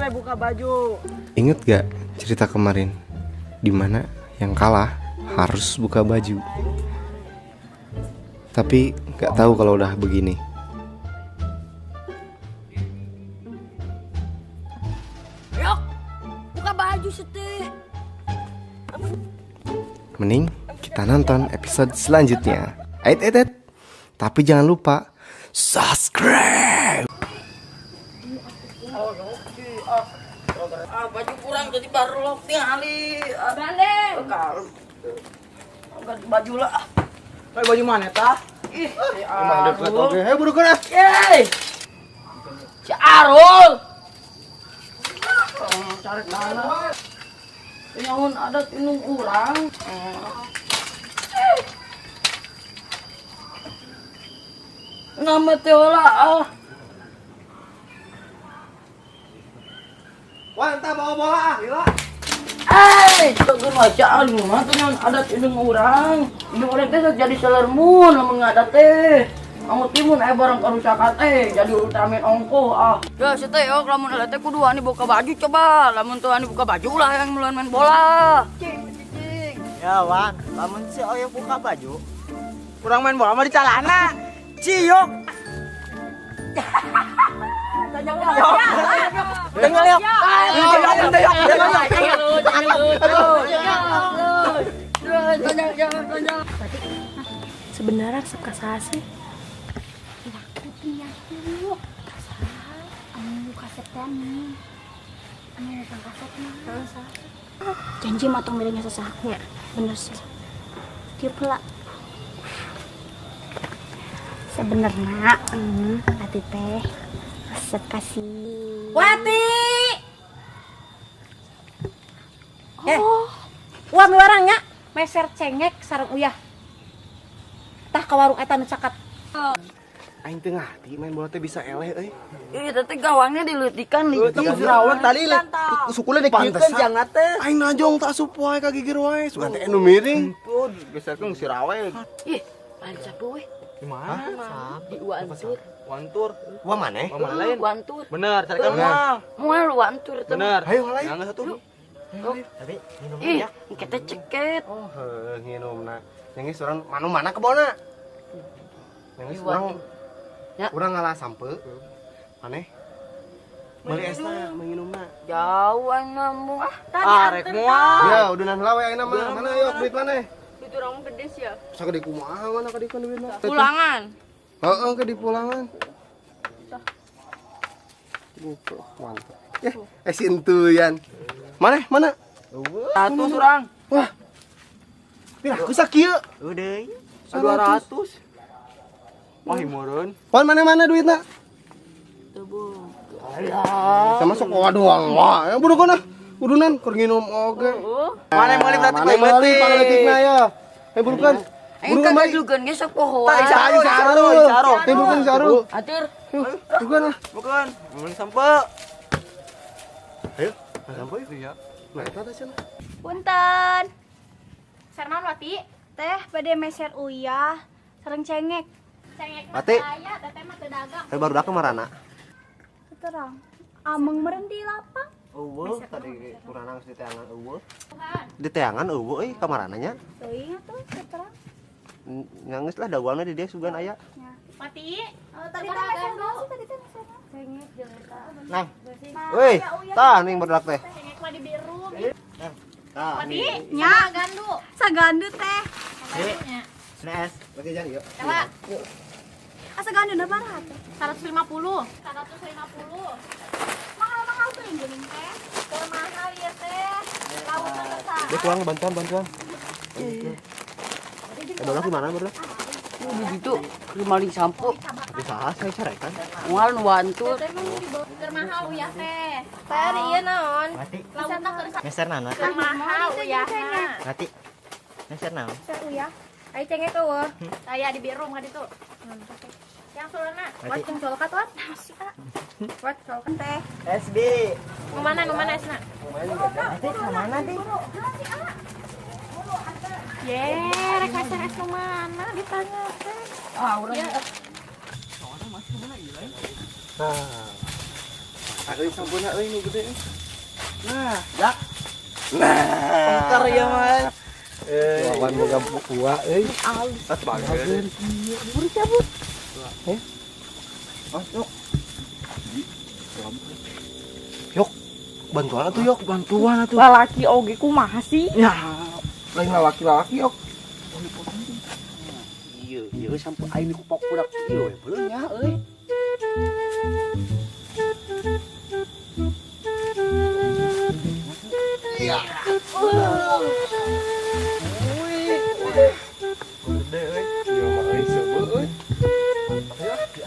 Buka baju. Ingat gak cerita kemarin? Dimana yang kalah harus buka baju. Tapi gak tahu kalau udah begini. Yok, buka baju seteh. Mending kita nonton episode selanjutnya. Ait, ait, ait. Tapi jangan lupa subscribe. Ah, baju kurang jadi baru lo tingali. Balik. Kalem. Ganti baju lah. Kayak baju mana tah? Ih, si Emang dekat Arul. oke. Hei, burukan ah. Yeay. Si Arul. Oh, cari tanah. Nyaun adat indung urang. Nama teh lah ah. Wah, entah bawa bola ah, lila. Eh, tegur baca aduh mah teh nyaun adat indung urang. Indung urang teh jadi Sailor Moon lamun ngadat teh. Kamu timun barang karusakan teh jadi Ultraman ongko ah. Ya teh yok lamun ada teh kudu ani buka baju coba. Lamun tuh ani buka baju lah yang mulai main bola. Cing, cing. Ya Wan, lamun si Oyo buka baju. Kurang main bola mah di celana. Ciok. Dengar yok. Dengar yok. Sebenarnya resep ka saha sih? Anu kaset teh nih. Anu datang kaset mah. Janji mah tong milihnya sesahnya. Bener sih. Tiup heula. Sebenarnya, hati teh resep kasih. Wati. Oh, Wah, mi warangnya meser cengek sareng uyah. Tah ka warung eta nu caket. Aing teu ngarti main bola teh bisa eleh euy. Ih, teh gawangnya diletikan nih. Itu jerawat tadi sukule dikieukeun jangan teh. Aing najong tak asup wae ka gigir wae, sugan teh anu miring. Tuh, geserkeun si rawe. Ih, lain siapa weh? Di mana? Di Wantur. Wantur. Wah maneh? Wah, mana lain? Wantur. Bener, carikan moal. Moal Wantur teh. Bener. Ayo lain. Yang satu. Tapi minum Ih, kita ceket. Oh, heuh nginumna. Yang geus urang manu mana kebona? Yang geus urang Ya. urang ngalah sampe. Maneh? Meuli esna menginumna. Jauh nambung ah. Ah, rek moal. Ya, udunan heula we ayeuna mah. Mana yuk duit maneh? Itu orang gede sih ya. Sagede kumaha mana ka dikeun duitna? Pulangan. Heeh, ke di pulangan. Mantap. Eh, si entuyan. Mana? Mana? Satu surang. Wah. Pira aku sakieu. Udah. 200. Wah, himureun. Pon mana-mana duitna? Sama sok doang. Wah, ya burukan ah. Udunan keur nginum oge. Mana yang meuli berarti Mana meuli pangleutikna ya. Eh burukan. Aing Burukan kagak bae. juga ge sok pohoan. Tadi sarul. Eh burukan sarul. Atur. Burukan ah. Bukan, meuli sampe. Ayo, sampai ya. Nah, eta teh cenah. Punten. Ser naon Wati? Teh bade meser uyah sareng cengek. Cengek mah Wati. aya, teteh mah teu dagang. Tapi baru dak marana. Terang. Ameng meureun di lapang. Eueuh tadi kurang geus diteangan eueuh. Diteangan eueuh euy kamarana nya. Teuing atuh teu terang. Nangis lah daguanna di dia sugan aya. Ya. Wati, tadi teh meser naon sih tadi teh meser naon? Cengek jeung eta. Nang. Woi, tah ning barudak teh. Cengek mah di biru. Tah. Wati, nya sagandu. Sagandu teh. Es. Lagi jalan yuk. Asa gandu na baraha teh? 150. 150. Mahal-mahal tuh yang geuning teh. Teu mahal ieu teh. Lautna teh saha? Dia kurang bantuan bantuan. Barudak di mana barudak? Begitu keur maling sampo. Di saha saya carekan. Moal nu Wantur. Keur mahal uyah teh. Teh ieu naon? Mati. Lautna keur Meser naon? keur mahal uyahna. Mati. Meser naon? Ser uyah. Ai cengek eueuh. Aya di biru ka ditu. Yang sulana. Mati. Wat jeung colkat wat. Nasi ah. Wat colkat teh. SB. Nu mana nu mana esna? Mati mana di? Ye, rek meser es nu mana ditanya teh. Ah, urang. Nah. Aduh sampeuna euy nu gede. Nah, jak. Nah, Pengker ya mah. Wawan boga buah euy. Alus. Tas bager. Buru cabut. Eh? Oh, yok. Yok, bantuan atuh yok, Bantuan atuh. Lalaki oge kumaha sih? Ya, lain lalaki-lalaki yok. Iya, iya sampai aing kupok budak ieu we beuleung nya euy. Iya. Gede euy. Ieu mah euy seubeuh euy. Mantap ya.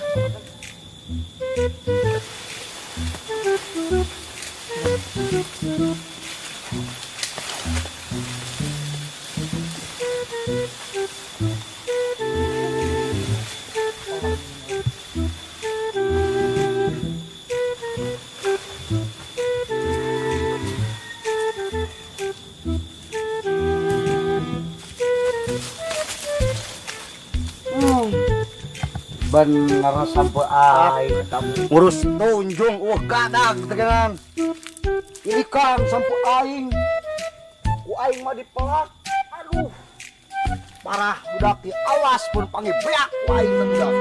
Bener sampai aing ngurus tunjung gadag tegenan. Ini kan sampai aing. Ku aing mah dipelak. Aduh. Parah budak di awas pun panggil beak ku aing teh budak.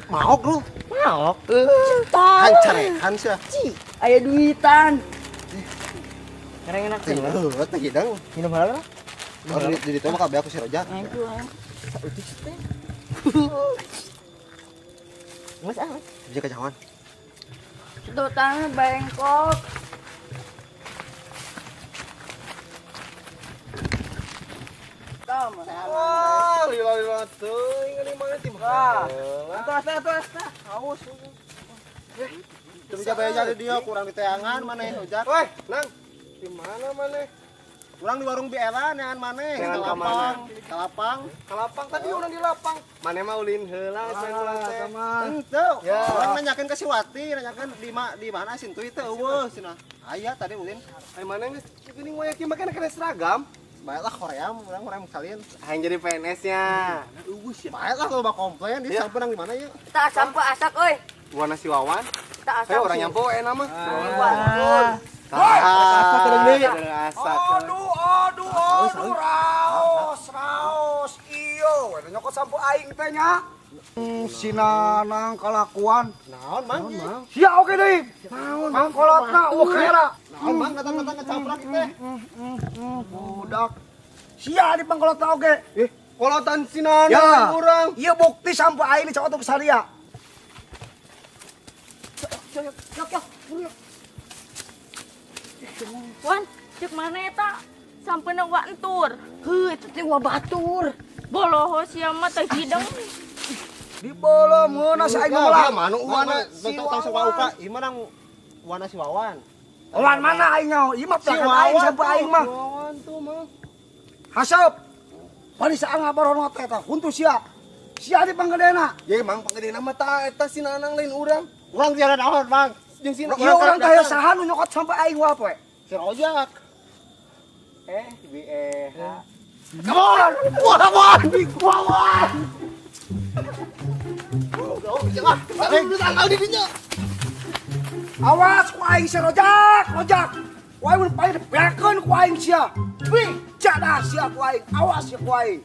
Maok lu. Maok. Hancarekan sia. Aya duitan. Ngereng enak sih. Heuh, teh hidang. Minum heula lah. Oh, di ditu mah kabeh aku si Rojak. Mas ah. Mas. Bisa kejauhan. Sedotannya bengkok. Wah, lila-lila teuing ini mana tim. Wah. Atuh asta atuh asta. Haus. Teu bisa bayar di dia kurang di teangan maneh Ojak. Woi, Nang. Di mana maneh? Kurang di warung Biela neangan maneh. Neangan Ka ka mana? lapang, ka lapang. Ka lapang tadi urang di lapang. Maneh mah ulin heula cenah urang teh. Henteu. Ya. Urang nanyakeun ke si Wati, nanyakeun di mana Sintuy teh eueuh cenah. Aya tadi ulin. Ai maneh geus geuning moyak ieu mah kana seragam. Baiklah Korea, urang Korea salin. Hayang jadi PNS-nya. Eueuh sia. Baiklah kalau bak komplain di Ya. sampeun nang di mana ya? Tak sampai asak euy. Warna si Wawan. Tak asak. Ayo orang nyampo enak mah. Wah. Asak deui. Asak. Aduh, aduh, aduh, raos, raos, iyo, we nyokot sampo aing teh nya. Si Nanang kalakuan. Naon mang? Sia oke deui. Naon mangkolotna eueuh kera. Naon mang datang-datang ngecaprak teh. Budak. Sia di pangkolotna oge. Kolotan si Nanang Ya. urang. Ieu bukti sampo aing dicokot ku saria. Wan, cek mana eta? Sampeuna wa entur. Heuh, eta teh wa batur. Boloho sia mah teh hideng. Di bolo meunah si aing Ya, mah. mana Wana si si Wawan. Ieu mah nang wana si Wawan. Wan mana aing nyaho? Ieu mah pelakan aing sampo aing mah. Wawan tuh mah. Haseup. Bari saang ngabarono teh eta huntu sia. Sia di panggedena. Ye mang pangedena mah ta eta si Nanang lain urang. Urang tiada naon mang. Jeung si Ieu urang teh saha nu nyokot sampo aing wa poe. Si Rojak. Eh, bi eh. Come on! Wawan! Wawan! Awas ku aing sia Rojak, Rojak. Ku aing mun paling dibeakeun ku aing sia. Bijak dah sia ku aing. Awas sia ku aing.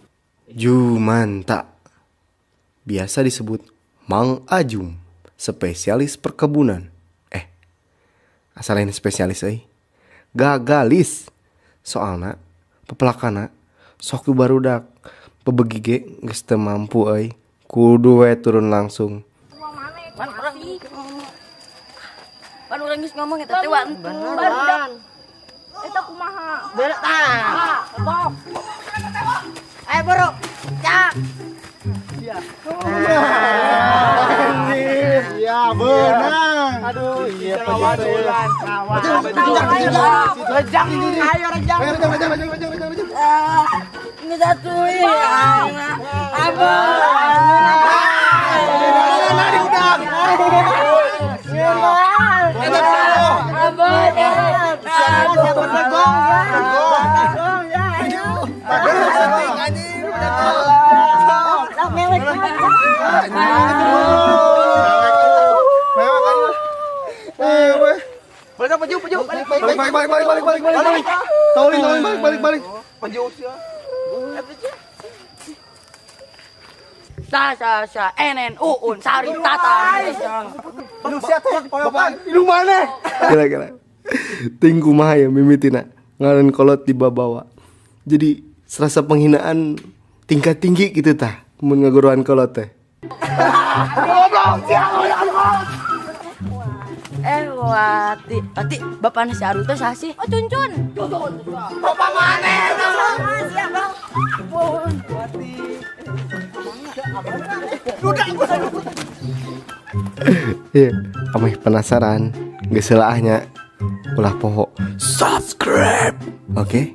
Jumanta. Biasa disebut Mang Ajum, spesialis perkebunan. Asal lain spesialis euy. Gagalis. Soalna pepelakana sok barudak. Pebegi ge geus teu mampu euy. Kudu we turun langsung. Pan urang Pan urang geus ngomong eta teh wa entur. Barudak. Eta kumaha? Bener tah. Bok. Ayo buru. Cak. Iya, beunang. Aduh, iya lawan. Rejang, ayo rejang. Rejang, rejang, rejang, rejang, rejang, rejang. Geus atuh euy. Aing mah. Abah. Abah. Abah. Mewah kan. Eh, weh. Balik apa baju, baju, balik. Balik, balik, balik, balik, balik, balik, balik, balik. Tolong, tolong, balik, balik, balik. Baju sia. Sa sa sa enen uun sari tata. Lu sia teh, bapak. Lu mana? Gila-gila. Ting kumaha ya mimitina ngaran kolot dibawa. Jadi serasa penghinaan tingkat tinggi gitu tah mun ngaguruan kolot teh. Eh Wati, Wati, bapakna si Arul teh saha sih? Oh, Cuncun. Bapak mana? Iya, ameh penasaran, geus nya ulah poho subscribe. Oke.